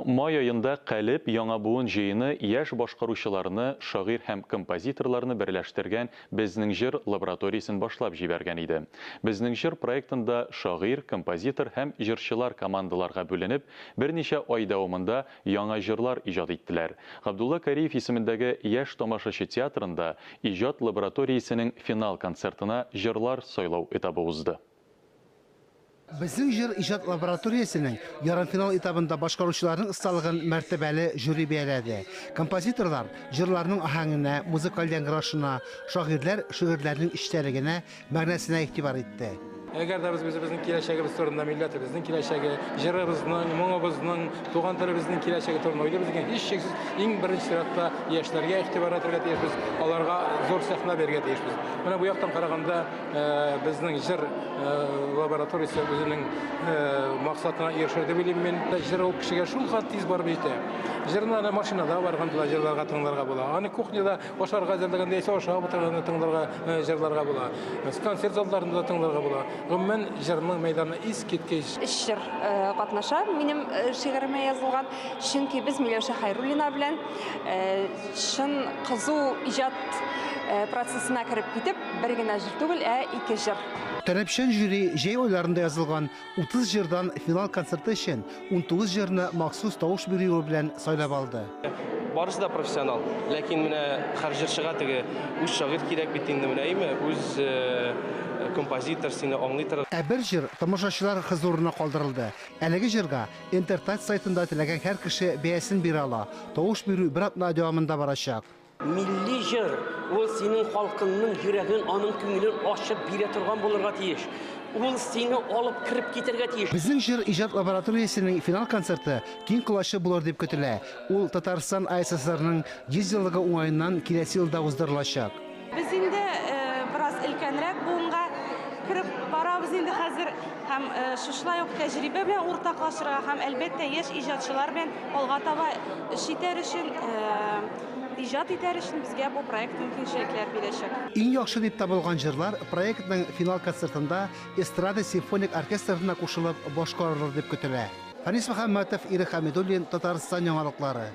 май аенда Калеб яңа буын җыены яшь башкаручыларны, шагыйрь һәм композиторларны берләштергән Безнең җыр лабораториясен башлап җибәргән иде. Безнең җыр проектында шагыйрь, композитор һәм җырчылар командаларга бүленеп, берничә ай дәвамында яңа җырлар иҗат иттеләр. Габдулла Кариев исемендәге Яшь тамашачы театрында иҗат лабораториясенең финал концертына җырлар сайлау этабы узды. Безнең җыр иҗат лабораториясенең ярымфинал этабында башкаручыларның осталыгын мәртәбәле жюри бәяләде. Композиторлар җырларның аһәңенә, музыкаль яңгырашына, шагыйрьләр шигырьләрнең эчтәлегенә, мәгънәсенә игътибар итте. Әгәр дә без үзебезнең киләчәгебез турында, милләтебезнең киләчәге, җырыбызның, моңыбызның, туган телебезнең киләчәге турында уйлыйбыз икән, һичшиксез, иң беренче чиратта яшьләргә игътибар итәргә тиешбез, аларга зур сәхнә бирергә тиешбез. Менә бу яктан караганда, Безнең җыр лабораториясе үзенең максатына ирешер дип уйлыйм мин. Җыр ул кешегә шулкадәр тиз барып җитә. Җырны аны машинада барганда да җырларга, тыңларга була. Аны кухняда ашарга әзерләгәндә яисә ашап утырганда тыңларга, җырларга була. Концерт залларында да тыңларга була. Гомумән, җырның мәйданы искиткеч. Өч җыр катнаша минем шигыремә язылган. Чөнки без Миләүшә Хәйруллина белән чын кызу иҗат процессына кереп китеп, бер генә җыр түгел, ә ике җыр. Таләпчән жюри җәй айларында язылган 30 җырдан финал концерты өчен 19 җырны махсус тавыш бирү юлы белән сайлап алды. Барысы да профессионал, ләкин менә һәр җырчыга теге үз шагыйрь кирәк бит инде менә, әйме, үз композитор сине аңлый торган. Ә бер җыр тамашачылар хозурына калдырылды. Әлеге җырга Интертат сайтында теләгән һәр кеше бәясен бирә ала. Тавыш бирү бер атна дәвамында барачак. Милли җыр, ул синең халкыңның йөрәген, аның күңелен ачып бирә торган булырга тиеш. Ул сине алып кереп китәргә тиеш. Безнең җыр иҗат лабораториясенең финал концерты киң колачлы булыр дип көтелә. Ул Татарстан АССРның 100 еллыгы уңаеннан киләсе елда уздырылачак. Без инде бераз өлкәнрәк буынга кереп барабыз инде хәзер һәм шушылай ук тәҗрибә белән уртаклашырга һәм, әлбәттә, яшь иҗатчылар белән алга таба эш итәр өчен, иҗат итәр өчен безгә бу проект мөмкинчелекләр бирәчәк. Иң яхшы дип табылган җырлар проектның финал концертында эстрада симфоник оркестрына кушылып башкарылыр дип көтелә. Фәнис Мөхәммәтов, Ирек Хәмидуллин, Татарстан яңалыклары.